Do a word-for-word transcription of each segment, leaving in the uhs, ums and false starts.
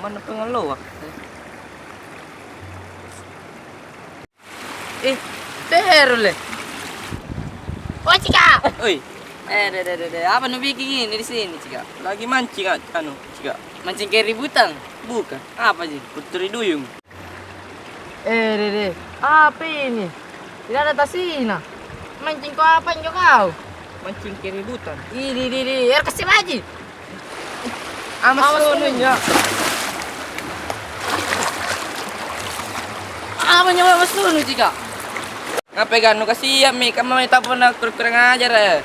Anna pangalloa. Eh, teru le. Oh, Cika! Oi. Eh, de, de, de, de. Apa nubiking ini di sini, Cika? Lagi mancing, a-, anu, Cika. Mancing keributan? Bukan. Apa sih? Putri duyung. Eh, Dede, apa ini? Tidak ada tasina. Mancing ko apa injo kau? Mancing keributan. Idi, idi, idi, er kasi baji. Amas Awas sunu sunu. Njo. Apa nyawa amas sunu jika? Ngapai gannu kasiammi, kamma mai tapona kurang ajar, eh.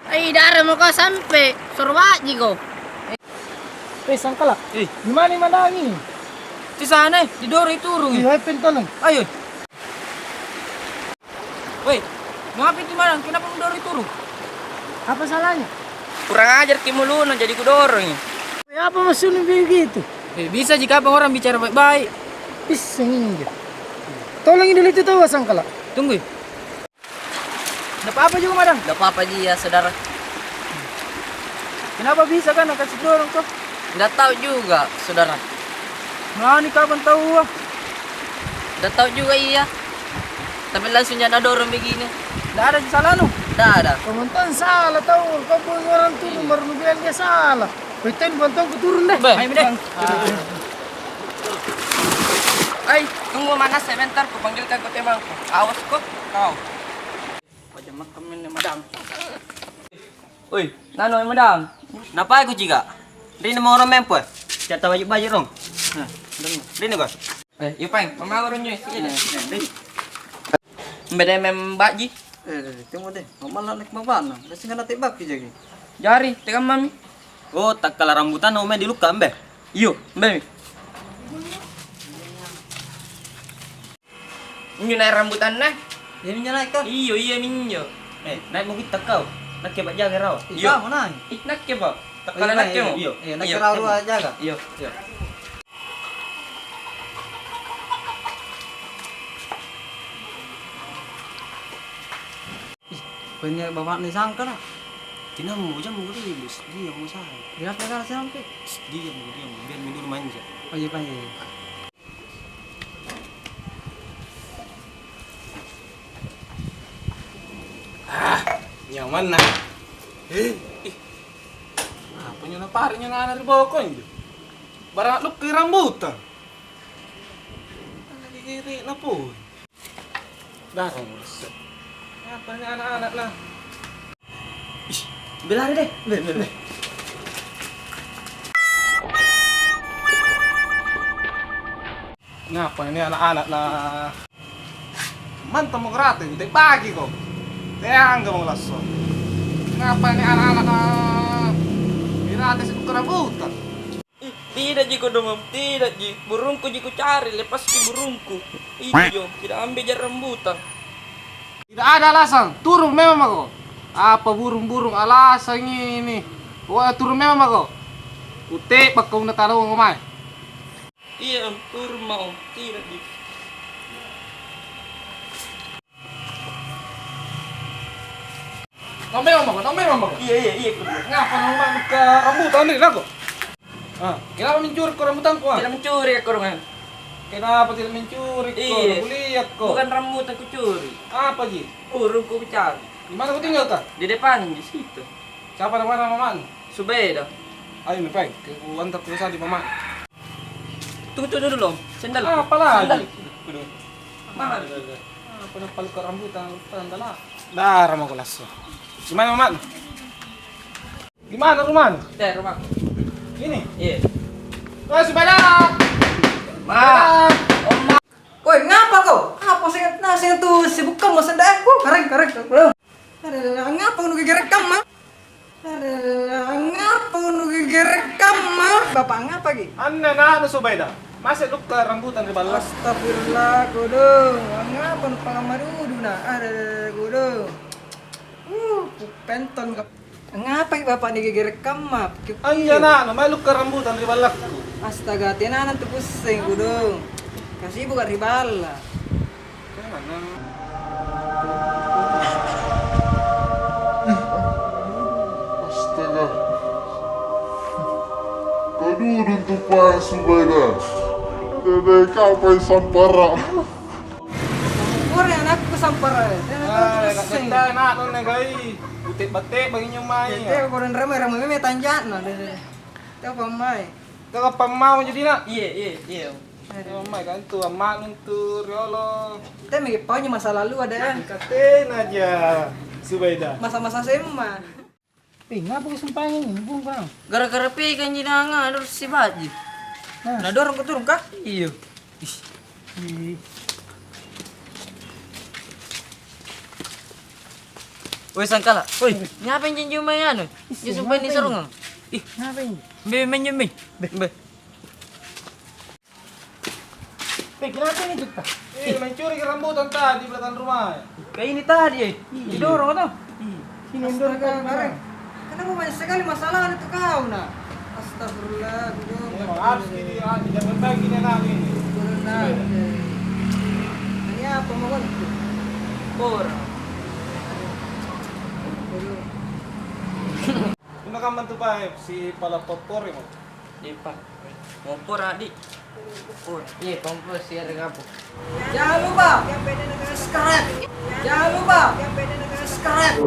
Ai, dare mako sampe, soro baji ko. Eh, Sangkala. Eh. Di mana madangi? Di sana, eh, didorong turung. Iya, hai pentolong. Ayo. Woi, ngapain tu madang? Kenapa mudorong turung? Apa salahnya? Kurang ajar ki muluna, jadi kudorong. Eh, apa maksudnya begitu? Eh, bisa jika apa orang bicara baik-baik. Bisa injo. Tolongi dulu itu tahu, Sangkala. Tunggu. Ndak apa-apa juga, Madang? Ndak apa-apa ji, ya, Saudara. Kenapa bisa kan nakasih dorong tuh? Ndak tahu juga, Saudara. Melani kapan tahu, ah? Ndak tahu juga iya. Tapi langsung jangan dorong begini. Ndak ada salah, no? Ndak ada. Komantan salah tahu, kau pun orang turun baru nubilang dia salah. Betul, bantuan ku turun deh. Beh. Ayo deh. Ai, tunggu mana sebentar, ku panggilkan ku temangku. Awas kok kau. Pajammakkammi anne madang. Oi, nano madang. Napai kucika? Rini mau orang mempo. Cata baju-baju rong. Nah, rini kok. Eh, iya, Peng. Mama orang nyoy. Beda mem baji. Eh, tunggu deh. Mama lah nek mabana. Kasih kena tebak jagi. Jari, tegang mami. Oh, takkala rambutan mau main dilukka, embe? Iyo, embe. Injo naik rambutanna. Iya minjo naik kau. Iyo, iya minjo. Eh, naik mo kitta kau. Nakke pak jaga rawa. Iyo. Iya, mau naik. Ih, nakke pak. Takkala nakke mo. Iyo, iya, nakke rawa dua jaga. Iyo, iyo. Ih, pennya bapakna disangka na. Tinammu jammu dulu, sedih yang mau saya. Dia apa kan sampai? Sedih yang mau dia, biar minum manja. Oh iya, Pak, iya, iya. Ah, nyamanna. Eh, ih. Apa nyo napare nyo nana ri boko injo? Barang lukki rambutan. Ana gigiri na pun. Darung resse. Apa ni anak-anak na? Ih, belari deh. Be, be, be. Ngapa ini anak-anak na? Mantamo karate, te pagi ko. Teangga mo lasso. Ngapa ini anak-anak na? Irate si buka rambutan. Ih, tidak ji kodong, tidak ji. Burungku ji kucari, lepaski burungku. Ijo, tidak ambil ja rambutan. Tidak ada alasan, turun memang mako. Apa burung-burung alasan ini? Wah, turun memang mako. Kutebak kau na tanawa mae. Iya, Om, turun mako. Tidak di. Naung memang mako, naung memang mako. Iya, iya, iya, kudu. Ngapa naung memang ke rambutan ni, nako? Ah, kenapa mencuri ko rambutangku, ah? Tidak mencuri aku, Rongan. Kenapa tidak mencuri ko? Iya. Kulihat ko. Bukan rambutan kucuri. Apa ji? Burung kucari. Di mana kau tinggal, kak? Di depan, di situ. Siapa namanya, mamanu? Subeda. Ayo, Mipai, ke ku antar ke sana di mama. Tunggu, tunggu dulu, Om. Sendal. Apa lagi? Sendal. Kudu. Mahal. Apa na paluka rambutan, rambutan tala? Dara mako lasso. Di mana, mamanu? Di mana rumahmu? Deh, rumah. Ini? Iya. Eh, Subeda! Ma. Subeda! Om Ma. Woi, ngapa kau? Apa seng, nah, seng tu sibukkan mo senda, eh? Uh, kareng, kareng. Ada, ada, ada, ngapa nu gegere kamma? Ada, ada, ada, ngapa nu gegere kamma? Bapak ngapa ki? Anne na anu Subeda. Masih lukka rambutan ri balla. Astagfirullah, kodong. Ngapa nu pangamadudu na? Ada, ada, ada, kodong. Uh, penton ka. Ngapai bapak nigegere kamma? Anjo ana'na, mae lukka rambutan ri ballakku. Astaga, tenanang tu kusseng, kodong. Kasibuka ri balla. Astaga. Kodong. Pintu pae Zubaida. Dede, kau pae sampara. Pore anakku sampara. Dede, kau Ah, pusing. Kata anaknu negai. Bute-bate bagi nyomai. Tete, pore ramai-ramai meme tanja'na, dede. Tau pammai. Tau pammau jadi nak? Iya, iya, iya. Tau pammai kan tu amma'nu tu riolo. Te mege paunyi masa lalu ada ya. Katena aja Zubaida. Masa-masa S M A. Ih, ngapa kusumpangi ini? Bung, bang. Gara-gara pikir jinanga harus sibaji. Nah. Nah, dorong ke turun kaki. Iya. Ih. Ih. Woi, Sangkala. Woi. Ngapain janji main anu? Ih, Yusuf main ngapain? Sorong. Ih. Ngapain? Be, main jembe. Be. Be. Be, kenapa ini, Jutta? Eh, mencuri ke rambutan tadi belakang rumah. Kayak ini tadi, eh. Iya. Didorong, toh? Iya. Sini, astaga, didorong tadi, Bang. Kenapa banyak sekali masalah itu kau, nak? Astagfirullah, didorong. Memang harus gini, ah, tidak baik-baik ini, anak ini. Betul, nak. Iya. Ini apa mau itu? Bor. Betul. Punna kamma tu pae, si pala popporo mo. Iya, Pa. Kompor, Adi. Kompor. Iya, kompor siaring apa? Jangan lupa subscribe. Jangan lupa subscribe.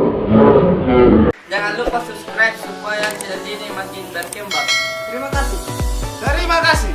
Jangan lupa subscribe supaya channel ini makin berkembang. Terima kasih. Terima kasih.